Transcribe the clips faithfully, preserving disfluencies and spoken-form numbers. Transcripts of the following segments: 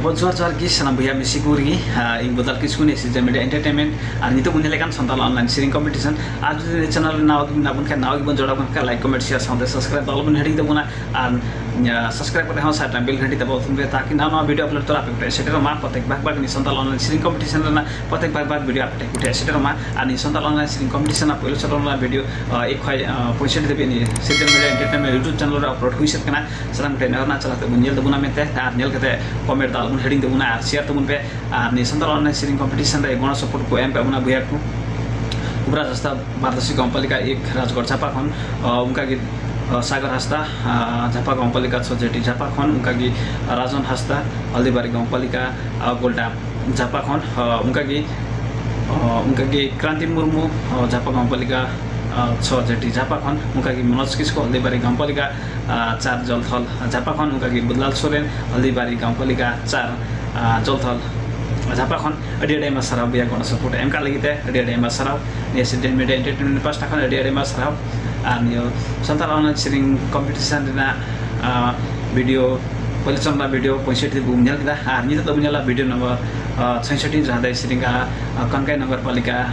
ᱵᱚᱱ ᱡᱚᱦᱟᱨ ᱡᱚᱦᱟᱨ ᱜᱮ ᱥᱟᱱᱟᱢ ᱵᱚᱭᱦᱟ ᱢᱤᱥᱤ ᱠᱚ ᱨᱮᱜᱮ᱾ ᱟᱨ ᱤᱧ ᱵᱚᱫᱟᱞ ᱠᱤᱥᱠᱩ ᱱᱤᱭᱟᱹ ᱥᱤᱡᱮᱱ ᱢᱤᱰᱤᱭᱟ ᱮᱱᱴᱟᱨᱴᱮᱱᱢᱮᱱᱴ ᱟᱨ ᱱᱤᱛᱚᱜ ᱵᱚᱱ ᱧᱮᱞᱮᱫ ᱠᱟᱱ ᱥᱟᱱᱛᱟᱲ ᱚᱱᱞᱟᱭᱤᱱ ᱥᱮᱨᱮᱧ ᱠᱚᱢᱯᱤᱴᱤᱥᱚᱱ᱾ ᱟᱨ ᱡᱩᱫᱤ ᱱᱤᱭᱟᱹ ᱪᱮᱱᱮᱞ ᱨᱮ ᱱᱟᱣᱟ ᱜᱮ ᱢᱮᱱᱟᱜ ᱵᱚᱱ ᱠᱷᱟᱱ, ᱱᱟᱣᱟ ᱜᱮᱵᱚᱱ ᱡᱚᱲᱟᱣ ᱵᱚᱱ ᱠᱷᱟᱱ, ᱞᱟᱭᱤᱠ, ᱠᱚᱢᱮᱱᱴ, ᱥᱮᱭᱟᱨ ᱥᱟᱶᱛᱮ ᱥᱟᱵᱥᱠᱨᱟᱭᱤᱵ ᱫᱚ ᱟᱞᱚᱵᱚᱱ ᱦᱤᱲᱤᱧ ᱛᱟᱵᱚᱱᱟ᱾ ᱟᱨ ᱥᱟᱵᱥᱠᱨᱟᱭᱤᱵ ᱠᱟᱛᱮ ᱦᱚᱸ ᱥᱟᱭᱤᱰ ᱨᱮ ᱵᱮᱞ ᱜᱷᱟᱹᱴᱤ ᱫᱟᱵᱟᱣ ᱛᱟᱵᱚᱱ ᱯᱮ, ᱛᱟᱠᱤ ᱱᱟᱣᱟ ᱱᱟᱣᱟ ᱵᱷᱤᱰᱤᱭᱳ ᱟᱯᱞᱳᱰ ᱛᱚᱨᱟ ᱟᱯᱮ ᱠᱚᱴᱷᱮᱱ ᱥᱮᱴᱮᱨᱚᱜ ᱢᱟ᱾ ᱯᱨᱚᱛᱮᱠ ᱵᱷᱟᱜᱽ ᱵᱷᱟᱜᱽ ᱱᱤᱭᱟᱹ ᱥᱟᱱᱛᱟᱲ ᱚᱱᱞᱟᱭᱤᱱ ᱥᱮᱨᱮᱧ ᱠᱚᱢᱯᱤᱴᱤᱥᱚᱱ ᱨᱮᱱᱟᱜ ᱯᱨᱚᱛᱮᱠ ᱵᱷᱟᱜᱽ ᱵᱷᱟᱜᱽ ᱵᱷᱤᱰᱤᱭᱳ ᱟᱯᱮ ᱴᱷᱮᱱ ᱥᱮᱴᱮᱨᱚᱜ ᱢᱟ᱾ ᱟᱨ ᱱᱤᱭᱟᱹ ᱥᱟᱱᱛᱟᱲ ᱚᱱᱞᱟᱭᱤᱱ ᱥᱮᱨᱮᱧ ᱠᱚᱢᱯᱤᱴᱤᱥᱚᱱ ᱨᱮᱱᱟᱜ ᱯᱳᱭᱞᱳ ᱪᱟᱞᱟᱣ ᱨᱮᱱᱟᱜ ᱵᱷᱤᱰᱤᱭᱳ ᱮᱠ ᱠᱷᱚᱱ ᱯᱚᱸᱭᱥᱚᱴᱴᱤ ᱫᱷᱟᱹᱵᱤᱡ ᱱᱤᱭᱟᱹ ᱥᱤᱡᱮᱱ ᱢᱤᱰᱤᱭᱟ ᱮᱱᱴᱟᱨᱴᱮᱱᱢᱮᱱᱴ ᱭᱩᱴᱩᱵᱽ ᱪᱮᱱᱮᱞ ᱨᱮ ᱟᱯᱞᱳᱰ ᱦᱩᱭ ᱥᱟᱹᱛ ᱠᱟᱱᱟ᱾ ᱥᱟᱱᱟᱢ ᱠᱚᱴᱷᱮᱱ ᱱᱮᱦᱚᱨ ᱨᱮᱱᱟᱜ ᱪᱟᱞᱟᱜ ᱛᱮ ᱵᱚᱱ ᱧᱮᱞ ᱛᱟᱵᱚᱱᱟ ᱢᱮᱱᱛᱮ ᱟᱨ ᱧᱮᱞ ᱠᱟᱛᱮ ᱠᱚᱢᱮᱱᱴ ᱫᱚ ᱟᱞᱚᱵᱚᱱ ᱦᱤᱲᱤᱧ ᱛᱟᱵᱚᱱᱟ ᱟᱨ ᱥᱮᱭᱟᱨ ᱛᱟᱵᱚᱱ ᱯᱮ᱾ ᱟᱨ ᱱᱤᱭᱟᱹ ᱥᱟᱱᱛᱟᱲ ᱚᱱᱞᱟᱭᱤᱱ ᱥᱮᱨᱮᱧ ᱠᱚᱢᱯᱤᱴᱤᱥᱚᱱ ᱨᱮ ᱜᱚᱲᱚ ᱥᱚᱯᱚᱦᱚᱫ ᱠᱚ ᱮᱢ ᱠᱟᱜ ᱵᱚᱱᱟ ᱵᱚᱭᱦᱟ ᱠᱚ ᱠᱩᱵᱨᱟᱡᱽ ᱦᱟᱸᱥᱫᱟ, ᱵᱟᱨᱫᱚᱥᱤ ᱜᱟᱶᱯᱟᱞᱤᱠᱟ ᱮᱠ, ᱨᱟᱡᱽᱜᱚᱲ ᱡᱷᱟᱯᱟ ᱠᱷᱚᱱ, ᱚ, ᱚᱱᱠᱟᱜᱮ, ᱚ, ᱥᱟᱜᱚᱨ ᱦᱟᱸᱥᱫᱟ, ᱟ, ᱡᱷᱟᱯᱟ ᱜᱟᱶᱯᱟᱞᱤᱠᱟ ᱪᱷᱚ ᱡᱮᱴᱤ ᱡᱷᱟᱯᱟ ᱠᱷᱚᱱ, ᱚᱱᱠᱟᱜᱮ ᱨᱟᱡᱚᱱ ᱦᱟᱸᱥᱫᱟ, ᱦᱚᱞᱫᱤᱵᱟᱨᱤ ᱜᱟᱶᱯᱟᱞᱤᱠᱟ, ᱟ, ᱜᱳᱞᱰᱟᱯ ᱡᱷᱟᱯᱟ ᱠᱷᱚᱱ, ᱚ, ᱚᱱᱠᱟᱜᱮ, ᱚ, ᱚᱱᱠᱟᱜᱮ ᱠᱨᱟᱱᱛᱤ ᱢᱩᱨᱢᱩ, ᱚ, ᱡᱷᱟᱯᱟ ᱜᱟᱶᱯᱟᱞᱤᱠᱟ, ᱟ, ᱪᱷᱚ ᱡᱮᱴᱤ ᱡᱷᱟᱯᱟ ᱠᱷᱚᱱ, ᱚᱱᱠᱟᱜᱮ ᱢᱚᱱᱳᱡᱽ ᱠᱤᱥᱠᱩ, ᱦᱚᱞᱫᱤᱵᱟᱨᱤ ᱜᱟᱶᱯᱟᱞᱤᱠᱟ, ᱟ, ᱪᱟᱨ ᱡᱚᱞᱛᱷᱚᱞ ᱡᱷᱟᱯᱟ ᱠᱷᱚᱱ, ᱚᱱᱠᱟᱜᱮ ᱵᱩᱫᱞᱟᱞ ᱥᱚᱨᱮᱱ, ᱦᱚᱞᱫᱤᱵᱟᱨᱤ ᱜᱟᱶᱯᱟᱞᱤᱠᱟ ᱪᱟᱨ, ᱟ, ᱡᱚᱞᱛᱷᱚᱞ ᱡᱷᱟᱯᱟ ᱠᱷᱚᱱ᱾ ᱟᱹᱰᱤ ᱟᱹᱰᱤ ᱟᱭᱢᱟ ᱥᱟᱨᱦᱟᱣ ᱵᱚᱭᱦᱟ, ᱜᱚᱲᱚ ᱥᱚᱯᱚᱦᱚᱫ ᱮᱢ ᱠᱟᱜ ᱞᱟᱹᱜᱤᱫ ᱛᱮ ᱟᱹᱰᱤ ᱟᱹᱰᱤ ᱟᱭᱢᱟ ᱥᱟᱨᱦᱟᱣ᱾ ᱱᱤᱭᱟᱹ ᱥᱤᱡᱮᱱ ᱢᱤᱰᱤᱭᱟ ᱮᱱᱴᱟᱨᱴᱮᱱᱢᱮᱱᱴ ᱯᱟᱦᱴᱟ ᱠᱷᱚᱱ ᱟᱹᱰᱤ ᱟᱹᱰᱤ ᱟᱭᱢᱟ ᱥᱟᱨᱦᱟᱣ᱾ ᱟᱨ ᱱᱤᱭᱟᱹ ᱥᱟᱱᱛᱟᱲ ᱚᱱᱞᱟᱭᱤᱱ ᱥᱮᱨᱮᱧ ᱠᱚᱢᱯᱤᱴᱤᱥᱚᱱ ᱨᱮᱱᱟᱜ, ᱟ, ᱵᱷᱤᱰᱤᱭᱳ, ᱯᱳᱭᱞᱳ ᱪᱟᱞᱟᱣ ᱨᱮᱱᱟᱜ ᱵᱷᱤᱰᱤᱭᱳ ᱯᱚᱸᱭᱥᱚᱴᱴᱤ ᱵᱚᱱ ᱧᱮᱞ ᱠᱮᱫᱟ᱾ ᱟᱨ ᱱᱤᱛᱚᱜ ᱫᱚᱵᱚᱱ ᱧᱮᱞᱟ ᱵᱷᱤᱰᱤᱭᱳ ᱱᱚᱢᱵᱚᱨ, ᱟ, ᱪᱷᱚᱭᱥᱚᱴᱴᱤ, ᱡᱟᱦᱟᱸ ᱫᱚᱭ ᱥᱮᱨᱮᱧ ᱠᱟᱜᱼᱟ, ᱟ, ᱠᱚᱱᱠᱟᱭ ᱱᱚᱜᱚᱨ ᱯᱟᱞᱤᱠᱟ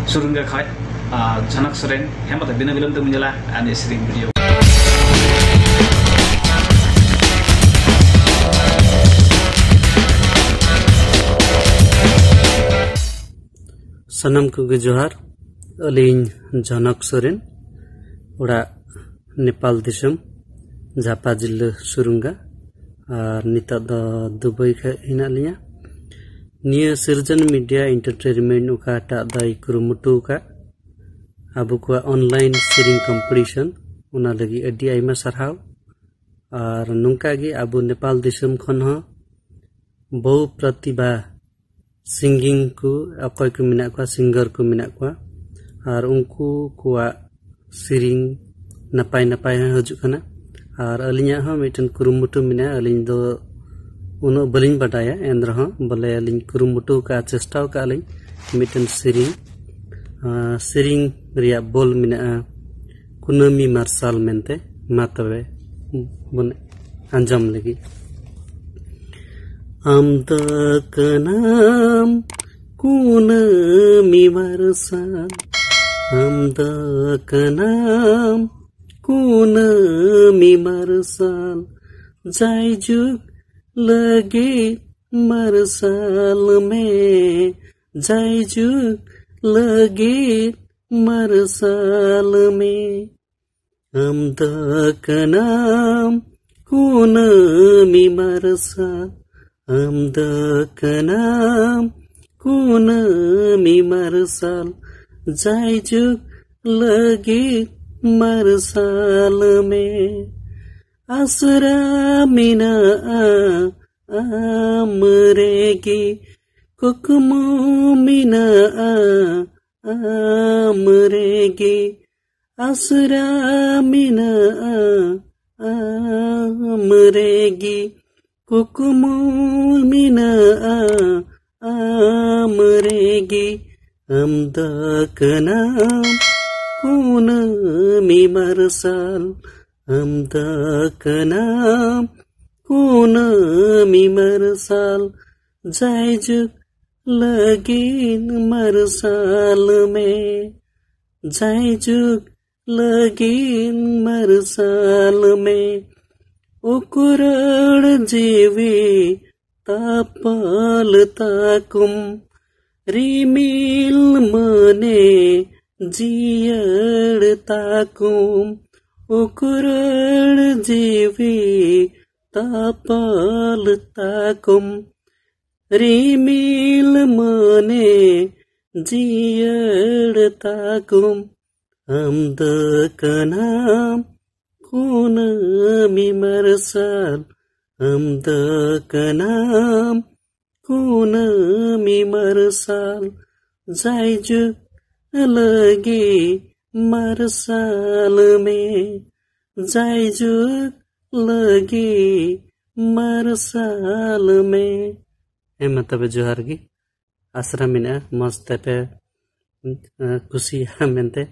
ᱥᱩᱨᱩᱝᱜᱟ ᱠᱷᱚᱡ, ᱟ, ᱡᱷᱚᱱᱚᱠ ᱥᱚᱨᱮᱱ᱾ ᱦᱮᱸ, ᱢᱟ ᱛᱚᱵᱮ ᱵᱤᱱᱟᱹ ᱵᱤᱞᱚᱢ ᱛᱮᱵᱚᱱ ᱧᱮᱞᱟ ᱟᱨ ᱱᱤᱭᱟᱹ ᱥᱮᱨᱮᱧ ᱵᱷᱤᱰᱤᱭᱳ᱾ ᱥᱟᱱᱟᱢ ᱠᱚᱜᱮ ᱡᱚᱦᱟᱨ᱾ ᱟᱹᱞᱤᱧ ᱡᱷᱚᱱᱚᱠ ᱥᱚᱨᱮᱱ, ᱚᱲᱟᱜ ᱱᱮᱯᱟᱞ ᱫᱤᱥᱚᱢ, ᱡᱷᱟᱯᱟ ᱡᱤᱞᱟᱹ ᱥᱩᱨᱩᱝᱜᱟ, ᱟᱨ ᱱᱤᱛᱚᱜ ᱫᱚ ᱫᱩᱵᱟᱭ ᱠᱷᱚᱡ ᱦᱮᱱᱟᱜ ᱞᱤᱧᱟ᱾ ᱱᱤᱭᱟᱹ ᱥᱤᱨᱡᱚᱱ ᱢᱤᱰᱤᱭᱟ ᱮᱱᱴᱟᱨᱴᱮᱱᱢᱮᱱᱴ ᱚᱠᱟᱴᱟᱜ ᱫᱚᱭ ᱠᱩᱨᱩᱢᱩᱴᱩ ᱟᱠᱟᱫ ᱟᱵᱚ ᱠᱚᱣᱟᱜ ᱚᱱᱞᱟᱭᱤᱱ ᱥᱮᱨᱮᱧ ᱠᱚᱢᱯᱤᱴᱤᱥᱚᱱ, ᱚᱱᱟ ᱞᱟᱹᱜᱤᱫ ᱟᱹᱰᱤ ᱟᱭᱢᱟ ᱥᱟᱨᱦᱟᱣ᱾ ᱟᱨ ᱱᱚᱝᱠᱟ ᱜᱮ ᱟᱵᱚ ᱱᱮᱯᱟᱞ ᱫᱤᱥᱚᱢ ᱠᱷᱚᱱ ᱦᱚᱸ ᱵᱚᱦᱩ ᱯᱨᱚᱛᱤᱵᱷᱟ ᱥᱤᱝᱜᱤᱝ ᱠᱚ, ᱚᱠᱚᱭ ᱠᱚ ᱢᱮᱱᱟᱜ ᱠᱚᱣᱟ, ᱥᱤᱝᱜᱟᱨ ᱠᱚ ᱢᱮᱱᱟᱜ ᱠᱚᱣᱟ, ᱟᱨ ᱩᱱᱠᱩ ᱠᱚᱣᱟᱜ ᱥᱮᱨᱮᱧ ᱱᱟᱯᱟᱭ ᱱᱟᱯᱟᱭ ᱦᱚᱸ ᱦᱤᱡᱩᱜ ᱠᱟᱱᱟ᱾ ᱟᱨ ᱟᱹᱞᱤᱧᱟᱜ ᱦᱚᱸ ᱢᱤᱫᱴᱮᱱ ᱠᱩᱨᱩᱢᱩᱴᱩ ᱢᱮᱱᱟᱜᱼᱟ᱾ ᱟᱹᱞᱤᱧ ᱫᱚ ᱩᱱᱟᱹᱜ ᱵᱟᱹᱞᱤᱧ ᱵᱟᱰᱟᱭᱟ, ᱮᱱ ᱨᱮᱦᱚᱸ ᱵᱚᱞᱮ ᱟᱹᱞᱤᱧ ᱠᱩᱨᱩᱢᱩᱴᱩ ᱟᱠᱟᱫᱼᱟ, ᱪᱮᱥᱴᱟ ᱟᱠᱟᱫᱼᱟ ᱞᱤᱧ ᱢᱤᱫᱴᱮᱱ ᱥᱮᱨᱮᱧ, ᱟᱨ ᱥᱮᱨᱮᱧ ᱨᱮᱭᱟᱜ ᱵᱚᱞ ᱢᱮᱱᱟᱜᱼᱟ ᱠᱩᱱᱟᱹᱢᱤ ᱢᱟᱨᱥᱟᱞ ᱢᱮᱱᱛᱮ᱾ ᱢᱟ ᱛᱚᱵᱮ ᱵᱚᱱ ᱟᱸᱡᱚᱢ ᱞᱟᱹᱜᱤᱫ᱾ ᱟᱢ ᱫᱚ ᱠᱟᱱᱟᱢ ᱠᱩᱱᱟᱹᱢᱤ ᱢᱟᱨᱥᱟᱞ, ᱟᱢ ᱫᱚ ᱠᱟᱱᱟᱢ ᱠᱩᱱᱟᱹᱢᱤ ᱢᱟᱨᱥᱟᱞ, ᱡᱟᱭᱡᱩᱜᱽ ᱞᱟᱹᱜᱤᱫ ᱢᱟᱨᱥᱟᱞ ᱢᱮ, ᱡᱟᱭᱡᱩᱜᱽ ᱞᱟᱹᱜᱤᱫ ᱢᱟᱨᱥᱟᱞ ᱢᱮ᱾ ᱟᱢ ᱫᱚ ᱠᱟᱱᱟᱢ ᱠᱩᱱᱟᱹᱢᱤ ᱢᱟᱨᱥᱟᱞ, ᱟᱢ ᱫᱚ ᱠᱟᱱᱟᱢ ᱠᱩᱱᱟᱹᱢᱤ ᱢᱟᱨᱥᱟᱞ, ᱡᱟᱭᱡᱩᱜᱽ ᱞᱟᱹᱜᱤᱫ ᱢᱟᱨᱥᱟᱞ ᱢᱮ᱾ ᱟᱥᱨᱟ ᱢᱮᱱᱟᱜᱼᱟ ᱟᱢ ᱨᱮᱜᱮ, ᱠᱩᱠᱢᱩ ᱢᱮᱱᱟᱜᱼᱟ ᱟᱢ ᱨᱮᱜᱮ, ᱟᱥᱨᱟ ᱢᱮᱱᱟᱜᱼᱟ ᱟᱢ ᱨᱮᱜᱮ, ᱠᱩᱠᱢᱩ ᱢᱮᱱᱟᱜᱼᱟ ᱟᱢ ᱨᱮᱜᱮ᱾ ᱟᱢ ᱫᱚ ᱠᱟᱱᱟᱢ ᱠᱩᱱᱟᱹᱢᱤ ᱢᱟᱨᱥᱟᱞ, ᱟᱢ ᱫᱚ ᱠᱟᱱᱟᱢ ᱠᱩᱱᱟᱹᱢᱤ ᱢᱟᱨᱥᱟᱞ, ᱡᱟᱭᱡᱩᱜᱽ ᱞᱟᱹᱜᱤᱫ ᱢᱟᱨᱥᱟᱞ ᱢᱮ, ᱡᱟᱭᱡᱩᱜᱽ ᱞᱟᱹᱜᱤᱫ ᱢᱟᱨᱥᱟᱞ ᱢᱮ᱾ ᱩᱠᱨᱟᱹᱲ ᱡᱤᱣᱤ ᱛᱟᱯᱟᱞ ᱛᱟᱠᱚᱢ, ᱨᱤᱢᱤᱞ ᱢᱟᱱᱮ ᱡᱤᱭᱟᱹᱲ ᱛᱟᱠᱚᱢ, ᱩᱠᱨᱟᱹᱲ ᱡᱤᱣᱤ ᱛᱟᱯᱟᱞ ᱛᱟᱠᱚᱢ, ᱨᱤᱢᱤᱞ ᱢᱟᱱᱮ ᱡᱤᱭᱟᱹᱲ ᱛᱟᱠᱚᱢ᱾ ᱟᱢ ᱫᱚ ᱠᱟᱱᱟᱢ ᱠᱩᱱᱟᱹᱢᱤ ᱢᱟᱨᱥᱟᱞ, ᱟᱢ ᱫᱚ ᱠᱟᱱᱟᱢ ᱠᱩᱱᱟᱹᱢᱤ ᱢᱟᱨᱥᱟᱞ, ᱡᱟᱭᱡᱩᱜᱽ ᱞᱟᱹᱜᱤᱫ ᱢᱟᱨᱥᱟᱞ ᱢᱮ, ᱡᱟᱭᱡᱩᱜᱽ ᱞᱟᱹᱜᱤᱫ ᱢᱟᱨᱥᱟᱞ ᱢᱮ᱾ ᱦᱮᱸ, ᱢᱟ ᱛᱚᱵᱮ ᱡᱚᱦᱟᱨ ᱜᱮ᱾ ᱟᱥᱨᱟ ᱢᱮᱱᱟᱜᱼᱟ ᱢᱚᱡᱽ ᱛᱮᱯᱮ, ᱮᱸ, ᱠᱩᱥᱤᱭᱟᱜᱼᱟ ᱢᱮᱱᱛᱮ᱾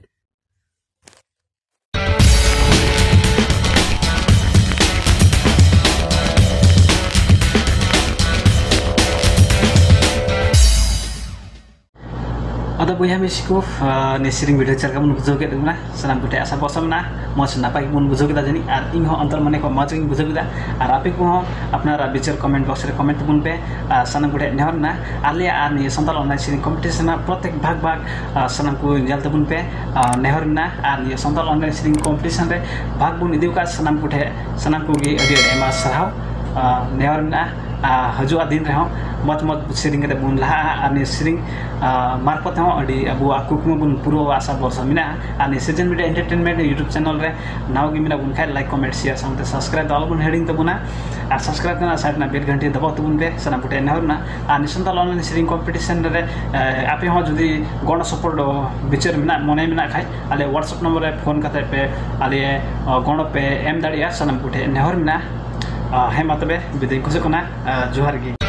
ᱟᱫᱚ ᱵᱚᱭᱦᱟ ᱢᱤᱥᱤ ᱠᱚ, ᱟᱨ ᱱᱤᱭᱟᱹ ᱥᱮᱨᱮᱧ ᱵᱷᱤᱰᱤᱭᱳ ᱪᱮᱫ ᱞᱮᱠᱟ ᱵᱚᱱ ᱵᱩᱡᱷᱟᱹᱣ ᱠᱮᱫ ᱛᱟᱵᱚᱱᱟ? ᱥᱟᱱᱟᱢ ᱠᱚᱴᱷᱮᱱ ᱟᱥᱟ ᱵᱷᱚᱨᱥᱟ ᱢᱮᱱᱟᱜᱼᱟ, ᱢᱚᱡᱽ ᱱᱟᱯᱟᱭ ᱜᱮᱵᱚᱱ ᱵᱩᱡᱷᱟᱹᱣ ᱠᱮᱫᱟ ᱡᱟᱹᱱᱤᱡ, ᱟᱨ ᱤᱧ ᱦᱚᱸ ᱚᱱᱛᱚᱨ ᱢᱚᱱᱮ ᱠᱷᱚᱱ ᱢᱚᱡᱽ ᱜᱤᱧ ᱵᱩᱡᱷᱟᱹᱣ ᱠᱮᱫᱟ᱾ ᱟᱨ ᱟᱯᱮ ᱠᱚᱦᱚᱸ ᱟᱯᱱᱟᱨᱟᱜ ᱵᱤᱪᱟᱹᱨ comment box ᱨᱮ comment ᱛᱟᱵᱚᱱ ᱯᱮ᱾ ᱟᱨ ᱥᱟᱱᱟᱢ ᱠᱚᱴᱷᱮᱱ ᱱᱮᱦᱚᱨ ᱢᱮᱱᱟᱜᱼᱟ, ᱟᱞᱮᱭᱟᱜ ᱟᱨ ᱱᱤᱭᱟᱹ ᱥᱟᱱᱛᱟᱲ online ᱥᱮᱨᱮᱧ competition ᱨᱮᱱᱟᱜ ᱯᱨᱚᱛᱮᱠ ᱵᱷᱟᱜᱽ ᱵᱷᱟᱜᱽ, ᱟᱨ ᱥᱟᱱᱟᱢ ᱠᱚ ᱧᱮᱞ ᱛᱟᱵᱚᱱ ᱯᱮ᱾ ᱟᱨ ᱱᱮᱦᱚᱨ ᱢᱮᱱᱟᱜᱼᱟ, ᱟᱨ ᱱᱤᱭᱟᱹ ᱥᱟᱱᱛᱟᱲ online ᱥᱮᱨᱮᱧ competition ᱨᱮ ᱵᱷᱟᱜᱽ ᱵᱚᱱ ᱤᱫᱤ ᱟᱠᱟᱫ ᱥᱟᱱᱟᱢ ᱠᱚᱴᱷᱮᱱ, ᱥᱟᱱᱟᱢ ᱠᱚᱜᱮ ᱟᱹᱰᱤ ᱟᱹᱰᱤ ᱟᱭᱢᱟ ᱥᱟᱨᱦᱟᱣ᱾ ᱟᱨ ᱱᱮᱦᱚᱨ ᱢᱮᱱᱟᱜᱼᱟ, ᱟᱨ ᱦᱤᱡᱩᱜᱼᱟ ᱫᱤᱱ ᱨᱮᱦᱚᱸ ᱢᱚᱡᱽ ᱢᱚᱡᱽ ᱥᱮᱨᱮᱧ ᱠᱟᱛᱮ ᱵᱚᱱ ᱞᱟᱦᱟᱜᱼᱟ, ᱟᱨ ᱱᱤᱭᱟᱹ ᱥᱮᱨᱮᱧ, ᱟᱨ ᱢᱟᱨᱯᱷᱚᱛ ᱛᱮᱦᱚᱸ ᱟᱹᱰᱤ ᱟᱵᱚᱣᱟᱜ ᱠᱩᱠᱢᱩ ᱵᱚᱱ ᱯᱩᱨᱟᱹᱣᱟ, ᱟᱥᱟ ᱵᱷᱚᱨᱥᱟ ᱢᱮᱱᱟᱜᱼᱟ᱾ ᱟᱨ ᱱᱤᱭᱟᱹ ᱥᱤᱡᱮᱱ ᱢᱤᱰᱤᱭᱟ ᱮᱱᱴᱟᱨᱴᱮᱱᱢᱮᱱᱴ YouTube ᱪᱮᱱᱮᱞ ᱨᱮ ᱱᱟᱣᱟ ᱜᱮ ᱢᱮᱱᱟᱜ ᱵᱚᱱ ᱠᱷᱟᱡ, like, comment, share ᱥᱟᱶᱛᱮ subscribe ᱫᱚ ᱟᱞᱚᱵᱚᱱ ᱦᱤᱲᱤᱧ ᱛᱟᱵᱚᱱᱟ᱾ ᱟᱨ subscribe ᱨᱮᱱᱟᱜ side ᱨᱮᱱᱟᱜ bell ᱜᱷᱟᱱᱴᱤ ᱫᱟᱵᱟᱣ ᱛᱟᱵᱚᱱ ᱯᱮ, ᱥᱟᱱᱟᱢ ᱠᱚᱴᱷᱮᱱ ᱱᱮᱦᱚᱨ ᱢᱮᱱᱟᱜᱼᱟ᱾ ᱟᱨ ᱱᱤᱭᱟᱹ ᱥᱟᱱᱛᱟᱲ online ᱥᱮᱨᱮᱧ competition ᱨᱮ, ᱮ, ᱟᱯᱮ ᱦᱚᱸ ᱡᱩᱫᱤ ᱜᱚᱲᱚ ᱥᱚᱯᱚᱦᱚᱫ ᱵᱤᱪᱟᱹᱨ ᱢᱮᱱᱟᱜ, ᱢᱚᱱᱮ ᱢᱮᱱᱟᱜ ᱠᱷᱟᱡ, ᱟᱞᱮ WhatsApp ᱱᱚᱢᱵᱚᱨ ᱨᱮ ᱯᱷᱳᱱ ᱠᱟᱛᱮ ᱯᱮ ᱟᱞᱮ, ᱚ, ᱜᱚᱲᱚ ᱯᱮ ᱮᱢ ᱫᱟᱲᱮᱭᱟᱜᱼᱟ, ᱥᱟᱱᱟᱢ ᱠᱚᱴᱷᱮᱱ ᱱᱮᱦᱚᱨ ᱢᱮᱱᱟᱜᱼᱟ᱾ ᱟ, ᱦᱮᱸ, ᱢᱟ ᱛᱚᱵᱮ ᱵᱤᱫᱟᱹᱭ ᱠᱷᱚᱡᱚᱜ ᱠᱟᱱᱟ᱾ ᱟ, ᱡᱚᱦᱟᱨ ᱜᱮ᱾